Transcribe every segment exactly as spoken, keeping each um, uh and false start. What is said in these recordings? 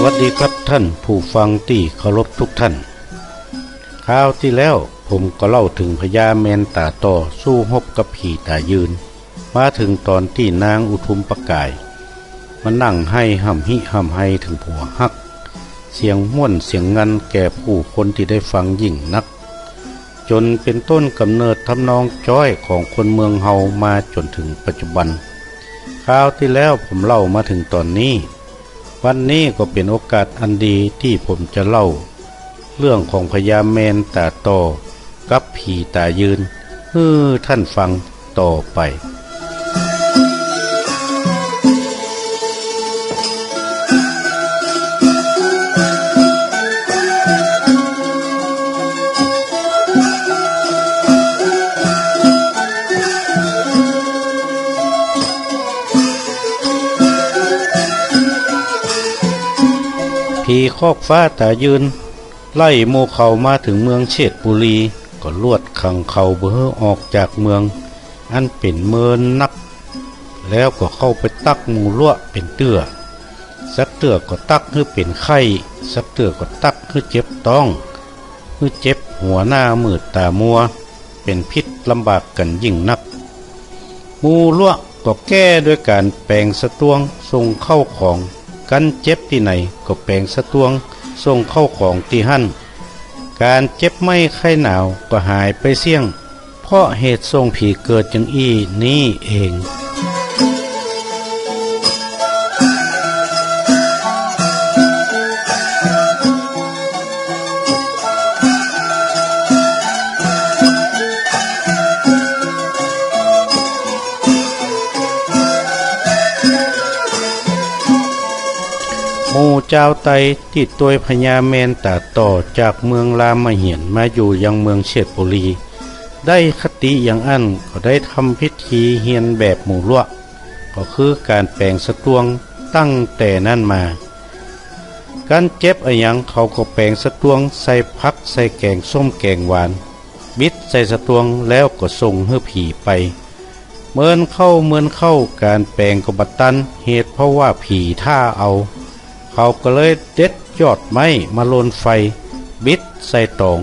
สวัสดีครับท่านผู้ฟังตี้เคารพทุกท่าน คราวตี้แล้วผมก็เล่าเถิงพญาแมนต๋าต่อสู้ฮบกับผีต๋ายืน มาเถิงต๋อนตี้นางอุทุมปะก๋าย มานั่งไห้ฮ่ำฮิฮ่ำไฮเถิงผัวฮัก เสียงม่วนเสียงงันแก่ผู้คนตี้ได้ฟังยิ่งนัก จ๋นเป๋นต้นก๋ำเนิดทำนองจ๊อยของคนเมืองเฮามาจ๋นเถิงปัจจุบัน คราวตี้แล้วผมเล่ามาเถิงต๋อนนี้ วันนี้ก็เป๋นโอกาสอันดีตี้ผมจะเล่าเรื่องของพญาแมนต๋าต่อกับผีต๋ายืนหื้อท่านฟังต่อไป ผีคอกฟ้าต๋ายืน ไล่หมู่เขามาเถิงเมืองเชษฐบุรี ก็ลวดขังเขาบ่หื้อออกจากเมือง อันเป๋นเมินนัก แล้วก็เข้าไปตั๊กหมู่ลัวะเป๋นเตื้อ สักเตื้อก็ตั๊กหื้อเป๋นไข้ สักเตื้อก็ตั๊กหื้อเจ็บต๊อง หื้อเจ็บหัวหน้ามืดต๋ามัว เป๋นพิษลำบากกั๋นยิ่งนัก หมู่ลัวะก็แก้ด้วยก๋านแป๋งสะตวงส่งเข้าของ กั๋นเจ็บตี้ไหนก็แป๋งสะตวงส่งเข้าของตี้หั้น ก๋านเจ็บไม้ไข้หนาวก็หายไปเสี้ยง เพราะเหตุส่งผีเกิดอย่างอี้นี้เอง หมู่จาวไตตี้ตวยพญาแมนต๋าต่อจากเมืองรามเหียนมาอยู่ยังเมืองเชษฐบุรี ได้คติอย่างอั้นก็ได้ทำพิธีเฮียนแบบหมู่ลัวะ ก็คือก๋านแป๋งสะตวงตั้งแต่นั้นมา กั๋นเจ็บอะหยังเขาก็แป๋งสะตวงใส่ผักใส่แก๋งส้มแก๋งหวาน บิดใส่สะตวงแล้วก็ส่งหื้อผีไป เมินเข้าเมินเข้าก๋านแป๋งก็บ่ตัน เหตุเพราะว่าผีถ้าเอา เขาก็เลยเด็ดยอดไม้มาลนไฟ บิดใส่ต๋อง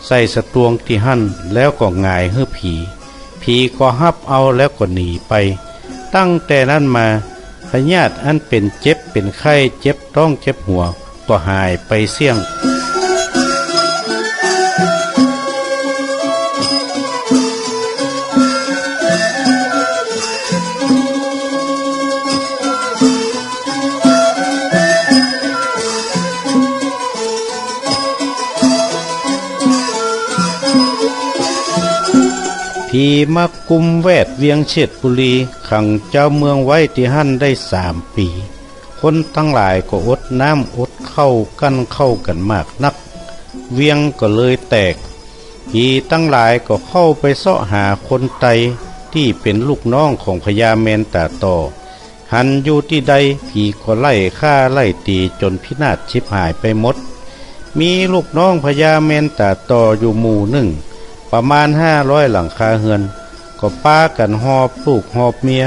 ใส่สะตวงตี้หั้นแล้วก็หงายหื้อผี ผีก็ฮับเอาแล้วก็หนีไป ตั้งแต่นั้นมา พยาธิอันเป๋นเจ็บเป๋นไข้ เจ็บต๊องเจ็บหัว ก็หายไปเสี้ยง ผีมากุมแวดเวียงเชษฐบุรี ขังจาวเมืองไว้ตี้หั้นได้สามปี๋ คนตังหลายก็อดน้ำอดข้าวกั้นข้าวกั๋นมากนัก เวียงก็เลยแตก ผีตังหลายก็เข้าไปเซาะหาคนไตตี้เป๋นลูกน้องของพญาแมนต๋าต่อ หันอยู่ตี้ใดผีก็ไล่ฆ่าไล่ตี๋จ๋นพินาศฉิบหายไปหมด มีลูกน้องพญาแมนต๋าต่ออยู่หมู่นึ่ง ประมาณห้าร้อยหลังคาเฮือน ก็ปากั๋นหอบลูกหอบเมีย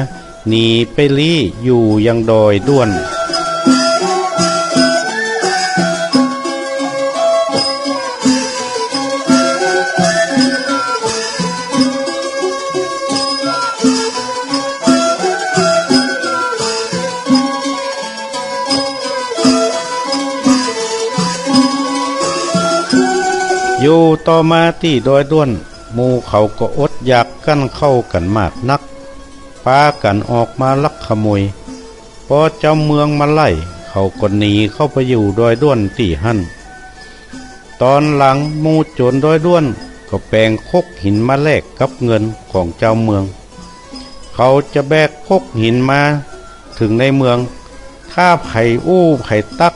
หนีไปลี้อยู่ยังดอยด้วน อยู่ต่อมาตี้ดอยด้วน หมู่เขาก็อดอยากกั้นข้าวกั๋นมากนัก ปากั๋นออกมาลักขโมย ปอจาวเมืองมาไล่ เขาก็หนีเข้าไปอยู่ดอยด้วนตี้หั้น ต๋อนหลังหมู่โจ๋รดอยด้วนก็แป๋งครกหินมาแลกกับเงินของจาวเมือง เขาจะแบกครกหินมาเถิงในเมือง ถ้าใผอู้ใผตั๊ก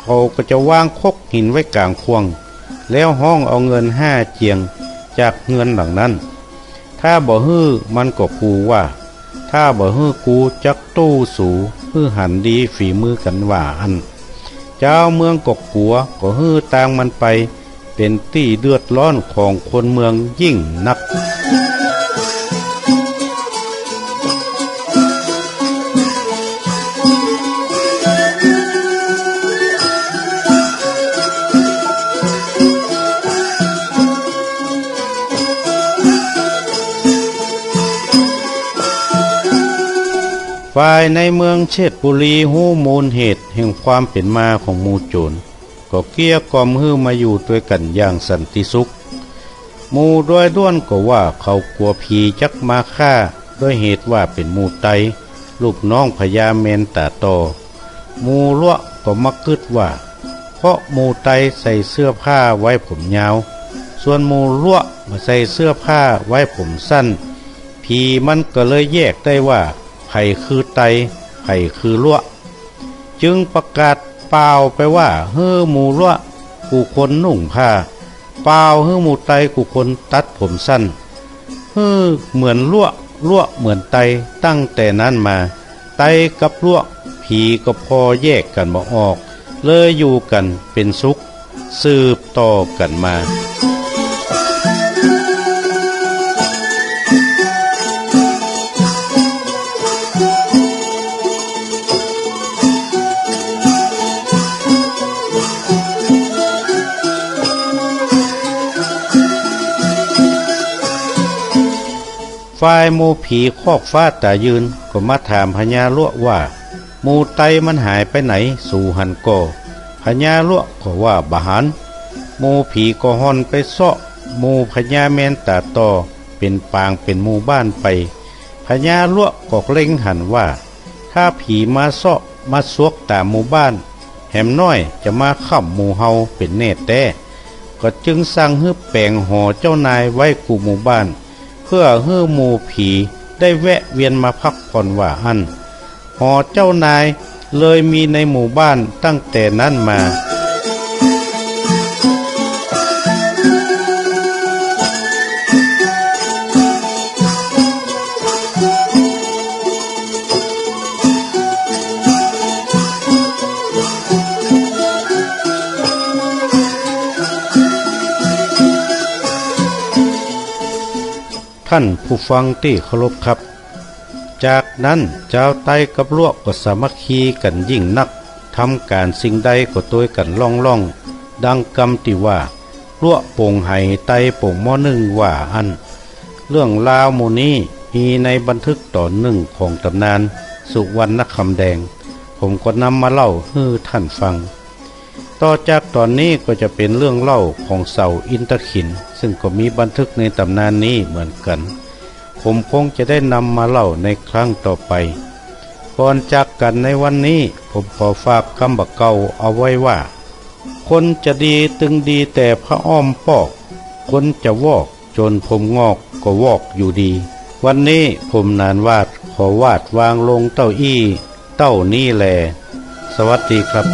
เขาก็จะวางครกหินไว้ก๋างข่วง แล้วฮ้องเอาเงินห้าเจียงจากเฮือนหลังนั้น ถ้าบ่หื้อมันก็ขู่ว่า ถ้าบ่หื้อกูจักตู้สูหื้อหันดีฝีมือกั๋น ว่าอั้น จาวเมืองก็กั๋ว ก็หื้อตางมันไป เป๋นตี้เดือดร้อนของคนเมืองยิ่งนัก ฝ่ายในเมืองเชษฐบุรีฮู้มูลเหตุแห่งความเป๋นมาของหมู่โจ๋ร ก็เกลี้ยกล่อมหื้อมาอยู่ตวยกั๋นอย่างสันติสุข หมู่ดอยด้วนก็ว่าเขากั๋วผีจักมาฆ่า ด้วยเหตุว่าเป๋นหมู่ไต ลูกน้องพญาแมนต๋าต่อ หมู่ลัวะก็มากึ๊ดว่า เพราะหมู่ไตใส่เสื้อผ้าไว้ผมยาว ส่วนหมู่ลัวะบ่ใส่เสื้อผ้าไว้ผมสั้น ผีมันก็เลยแยกได้ว่า ใผคือไต ใผคือลัวะ จึงประกาศป่าวไปว่า หื้อหมู่ลัวะกู้คนนุ่งผ้า ป่าวหื้อหมู่ไตกู้คนตัดผมสั้น หื้อเหมือนลัวะ ลัวะเหมือนไต ตั้งแต่นั้นมา ไตกับลัวะ ผีก็ผ่อแยกกั๋นบ่ออก เลยอยู่กั๋นเป๋นสุข สืบต่อกั๋นมา ฝ่ายหมู่ผีคอกฟ้าต๋ายืนก็มาถามพญาลัวะว่า หมู่ไตมันหายไปไหน สูหันก่อ พญาลัวะก็ว่าบ่หัน หมู่ผีก็ห่อนไปเซาะหมู่พญาแมนต๋าต่อ เป๋นปางเป๋นหมู่บ้านไป พญาลัวะก็เล็งหันว่า ถ้าผีมาเซาะมาซวกต๋ามหมู่บ้าน แหมน้อยจะมาค้ำหมู่เฮาเป๋นแน่แต๊ ก็จึงสั่งหื้อแป๋งหอเจ้านายไว้กู้หมู่บ้าน เปื้อหื้อหมู่ผีได้แวะเวียนมาพักผ่อนว่าอั้น หอเจ้านายเลยมีในหมู่บ้านตั้งแต่นั้นมา ท่านผู้ฟังตี้เคารพครับ จากนั้นจาวไตกับลัวะก็สามัคคีกั๋นยิ่งนัก ทำก๋านสิ่งใดก็ตวยกั๋นล่องๆ ดังกำตี้ว่า ลัวะป่งไหไตป่งหม้อนึ่งว่าอั้น เรื่องราวหมู่นี้มีในบันทึกต๋อนนึ่งของต๋ำนานสุวรรณคำแดง ผมก็นำมาเล่าหื้อท่านฟัง ต่อจากต๋อนนี้ก็จะเป๋นเรื่องเล่าของเสาอินทขิล ซึ่งก็มีบันทึกในต๋ำนานนี้เหมือนกั๋น ผมคงจะได้นำมาเล่าในครั้งต่อไป ก่อนจากกั๋นในวันนี้ ผมขอฝากกำบ่าเก่าเอาไว้ว่า คนจะดีตึงดีแต่ผ้าอ้อมปอก คนจะวอก จ๋นผมงอกก็วอกอยู่ดี วันนี้ผมหนานหวาดขอวาดวางลงเต้าอี้เต้านี้แล สวัสดีครับ